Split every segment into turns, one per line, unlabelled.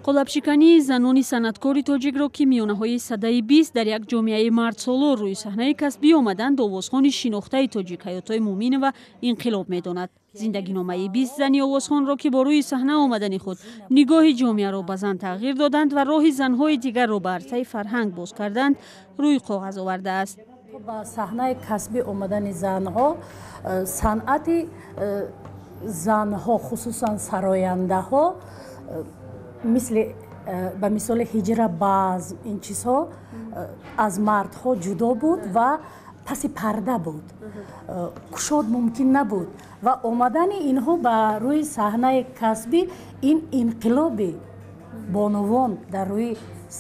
Қолабшикании занони санъаткори тоҷикро, ки миёнаҳои садаи 20 дар як ҷомеаи мардсолор рӯи саҳнаи касбӣ омаданд, овозхони шинохтаи тоҷик Ҳаётой Муъминова инқилоб медонад. Зиндагиномаи 20 зани овозхонро, ки бо рӯи саҳна омадани худ нигоҳи ҷомеаро ба зан тағйир доданд ва роҳи занҳои дигарро ба арсаи фарҳанг боз карданд, рӯи коғаз овардааст.
Ба саҳнаи касбӣ омадани занҳо, санъати занҳо, хусусан сарояндаҳо, мисли ба мисоли ҳиҷра, базм, ин чизҳо аз мардҳо ҷудо буд ва паси парда буд, кушод мумкин набуд. Ва омадани инҳо ба рӯи саҳнаи касбӣ, ин инқилоби бонувон дар рӯи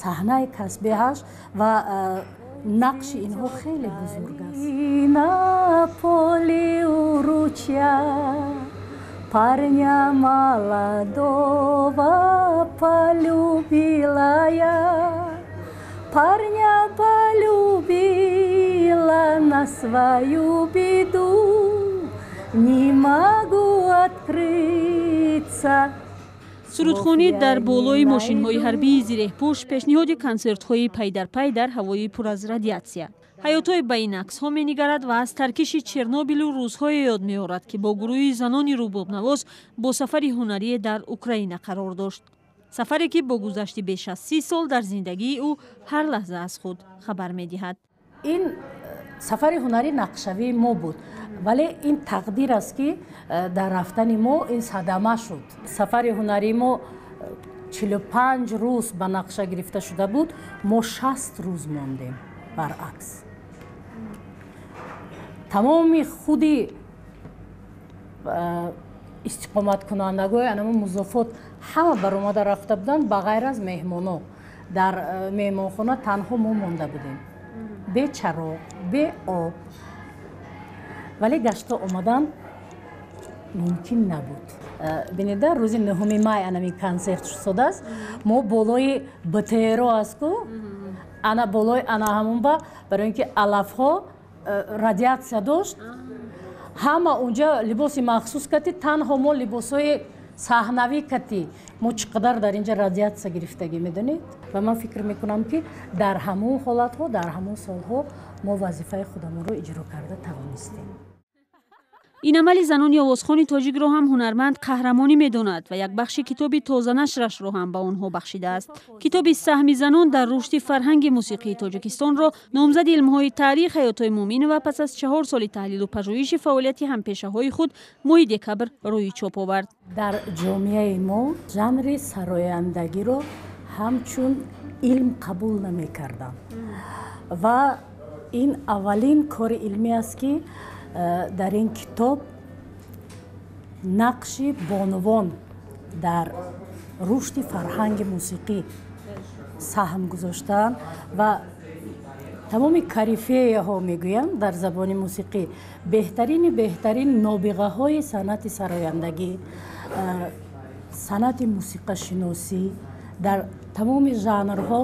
саҳнаи касбӣ ҳаст ва нақши инҳо хеле бузург аст. На поле у ручья парня молодого полюбила я, парня полюбила, на свою беду не могу открыться.
Сурудхонӣ дар болои мошинҳои ҳарбии зиреҳпӯш, пешниҳоди консертҳои пайдарпай дар ҳавои пур аз радиатсия. Ҳаётой ба ин аксҳо менигарад ва аз таркиши Чернобилу рӯзҳое ёд меорад, ки бо гурӯҳи занони рубобнавоз бо сафари ҳунарие дар Украина қарор дошт, сафаре ки бо гузашти беш аз 30 сол дар зиндагии ӯ ҳар лаҳза аз худ хабар медиҳад.
Ин сафари ҳунарӣ нақшавии мо буд, вале ин тақдир аст, ки дар рафтани мо ин садама шуд. Сафари ҳунарии мо 45 рӯз ба нақша гирифта шуда буд, мо 60 рӯз мондем. Баръакс, тамоми худи истиқоматкунандагои анама музофот ҳама баромада рафта буданд, ба ғайр аз меҳмоно. Дар меҳмонхона танҳо мо монда будем, бе чароғ, бе об, вале гашта омадан мумкин набуд. Бинеда, рӯзи 9-уми май анами консерт шудааст. Мо болои БТРо аст ку, ана болои ана ҳамон ба, барои ин ки алафҳо радиатсия дошт, ҳама унҷа либоси махсус кати, танҳо мо либосҳои саҳнавӣ кати. Мо чӣ қадар дар инҷа радиатсия гирифтагӣ, медонед? Ва ман фикр мекунам, ки дар ҳамон ҳолатҳо, дар ҳамон солҳо мо вазифаи худамонро иҷро карда тавонистем.
Ин амали занони овозхони тоҷикро ҳам ҳунарманд қаҳрамонӣ медонад ва як бахши китоби тозанашрашро ҳам ба онҳо бахшидааст. Китоби «Саҳми занон дар рушди фарҳанги мусиқии Тоҷикистонро номзади илмҳои таърих Ҳаётой Муъминова пас аз 4 соли таҳлилу пажӯҳиши фаъолияти ҳампешаҳои худ моҳи декабр рӯи чоп овард.
Дар ҷомеаи мо жанри сарояндагиро ҳамчун илм қабул намекарданд ва ин аввалин кори илмӣ аст, ки дар ин китоб нақши бонувон дар рушди фарҳанги мусиқӣ саҳм гузоштаанд ва тамоми корифеяҳо мегӯянд дар забони мусиқӣ, беҳтарини беҳтарин нобиғаҳои санъати сарояндагӣ, санъати мусиқашиносӣ, дар тамоми жанрҳо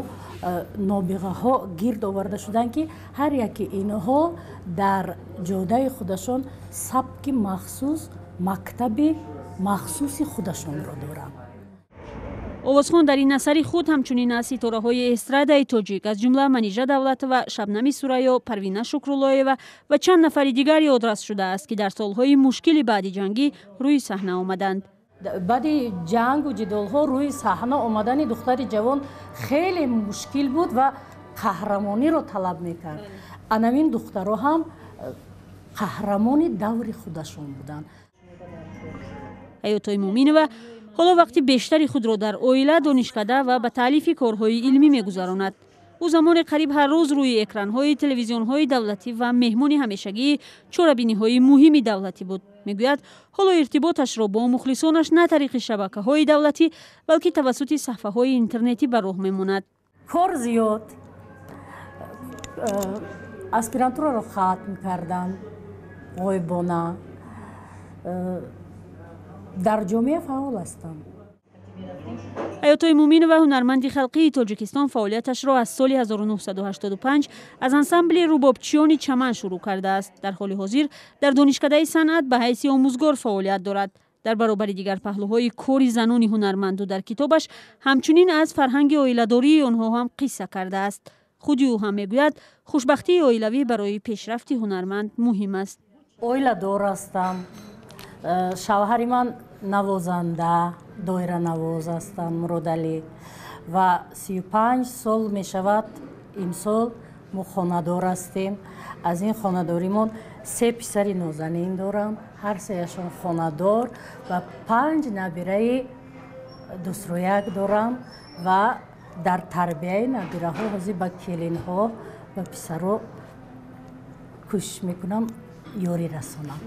нобиғаҳо гирд оварда шуданд, ки ҳар яки инҳо дар ҷодаи худашон сабки махсус, мактаби махсуси худашонро доранд.
Овозхон дар ин асари худ ҳамчунин аз ситораҳои эстрадаи тоҷик, аз ҷумла Манижа Давлатова, Шабнами Сурайё, Парвина Шукруллоева ва чанд нафари дигар ёдрас шудааст, ки дар солҳои мушкили баъди ҷангӣ рӯи саҳна омаданд.
Баъди ҷангу ҷидолҳо рӯи саҳна омадани духтари ҷавон хеле мушкил буд ва қаҳрамониро талаб мекард. Анамин духтаро ҳам қаҳрамони даври худашон буданд.
Ҳаётой Муъминова ҳоло вақти бештари худро дар оила, донишкада ва ба таълифи корҳои илмӣ мегузаронад. Ӯ замоне қариб ҳар рӯз рӯи экранҳои телевизионҳои давлатӣ ва меҳмони ҳамешагии чорабиниҳои муҳими давлатӣ буд. Мегӯяд, ҳоло иртиботашро бо мухлисонаш на тариқи шабакаҳои давлатӣ, балки тавассути саҳфаҳои интернетӣ ба роҳ мемонад.
Кор зиёд, аспирантураро хатм кардам ғоибона, дар ҷомеа фаъол ҳастам.
Ҳаётой Муъминова, ҳунарманди халқии Тоҷикистон, фаъолияташро аз соли 1985 аз ансамбли рубобчиёни Чаман шурӯъ кардааст. Дар ҳоли ҳозир дар Донишкадаи санъат ба ҳайси омӯзгор фаъолият дорад. Дар баробари дигар паҳлӯҳои кори занони ҳунарманду дар китобаш ҳамчунин аз фарҳанги оиладории онҳо ҳам қисса кардааст. Худи ӯ ҳам мегӯяд, хушбахтии оилавӣ барои пешрафти ҳунарманд муҳим аст.
Оиладор ҳастам. Шавҳари ман навозанда, доиранавоз ҳастанд, Муродалӣ, ва 35 сол мешавад имсол мо хонадор ҳастем. Аз ин хонадоримон се писари нозанин дорам, ҳар сеяшон хонадор, ва панҷ набираи дӯстрӯяк дорам ва дар тарбияи набираҳо ҳозир ба келинҳо ва писаро кӯшиш мекунам ёрӣ расонам.